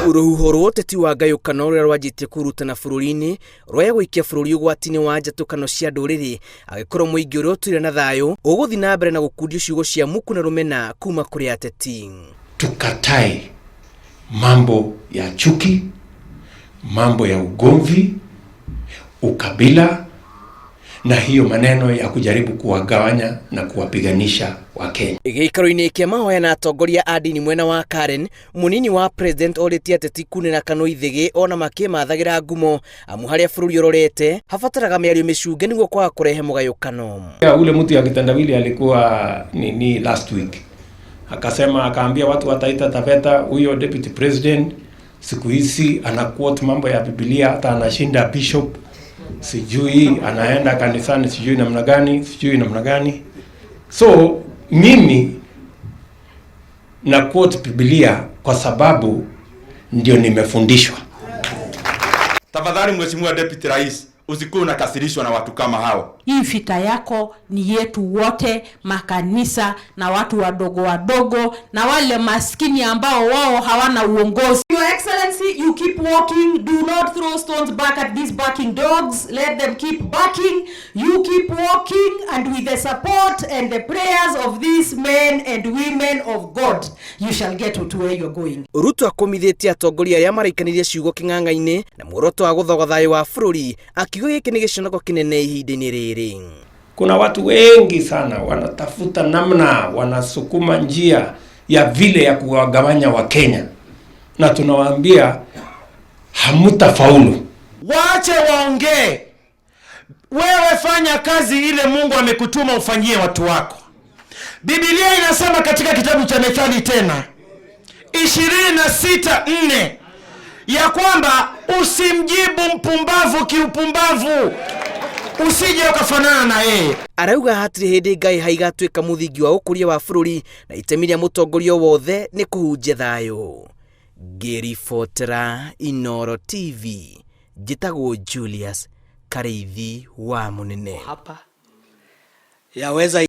Rũhuho rwa ũteti wa ngayũkano rũrĩa rwanjĩtie kũhurutana bũrũri-inĩ rwaya gũikia bũrũri ũgwati-inĩ wa njatũkano cia ndũrĩrĩ angĩkorwo mũingĩ ũrĩa ũtũire na thayũ ũgũthiĩ na mbere na gũkundio ciugo cia muku na rũmena kuma kũrĩ ateti. Tukatae mambo ya chuki, mambo ya ugomvi, ukabila na hiyo maneno ya kujaribu kuwagawanya na kuwapiganisha Wakenya. Gĩikaro-inĩ kĩa mahoya na atongoria a ndini mwena wa Karen, mũnini wa president orĩtie ateti kunĩra kanua ithĩgĩ ona makĩmathagĩra ngumo amu harĩa bũrũri ũrorete habataraga mĩario mĩcunge nĩguo kwaga kũrehe mũgayũkano. Ule mtu ya kitendawili alikuwa nini last week, akasema, akaambia watu wa Taita Taveta, huyo deputy president siku hizi ana quote mambo ya Biblia, hata anashinda bishop, sijui anaenda kanisani, sijui namna gani, sijui namna gani. So mimi na quote Biblia kwa sababu ndio nimefundishwa. Tafadhali Mheshimiwa Deputy Rais, usikuwe unakasirishwa na watu kama hao. Hii vita yako ni yetu wote, makanisa na watu wadogo wadogo na wale maskini ambao wao hawana uongozi. Your Excellency, you keep walking. Do not throw stones back at these barking dogs. Let them keep barking. You keep walking, and with the support and the prayers of these men and women of God, you shall get to where you're going. Ruto akomithĩtie atongoria arĩa maraikanĩrie ciugo kĩng'ang'a-inĩ na muoroto wa gũthoga thayũ wa bũrũri, akiuga gĩkĩ nĩ gĩconoko kĩnene ihinda-inĩ rĩrĩ. Kuna watu wengi sana wanatafuta namna, wanasukuma njia ya vile ya kuwagawanya Wakenya, na tunawaambia hamutafaulu. Waache waongee. Wewe fanya kazi ile Mungu amekutuma ufanyie watu wako. Biblia inasema katika kitabu cha Methali tena 26:4 ya kwamba usimjibu mpumbavu kiupumbavu, usije ukafanana na yeye. Arauga hatirĩ hĩndĩ Ngai haigatuĩka mũthingi wa ũkũria wa bũrũri na itemi rĩa mũtongoria wothe nĩ kũhunjia thayũ. Ngĩribotera Inoro TV, njĩtagwo Julius Karĩithi wa Mũnene. Hapa yaweza.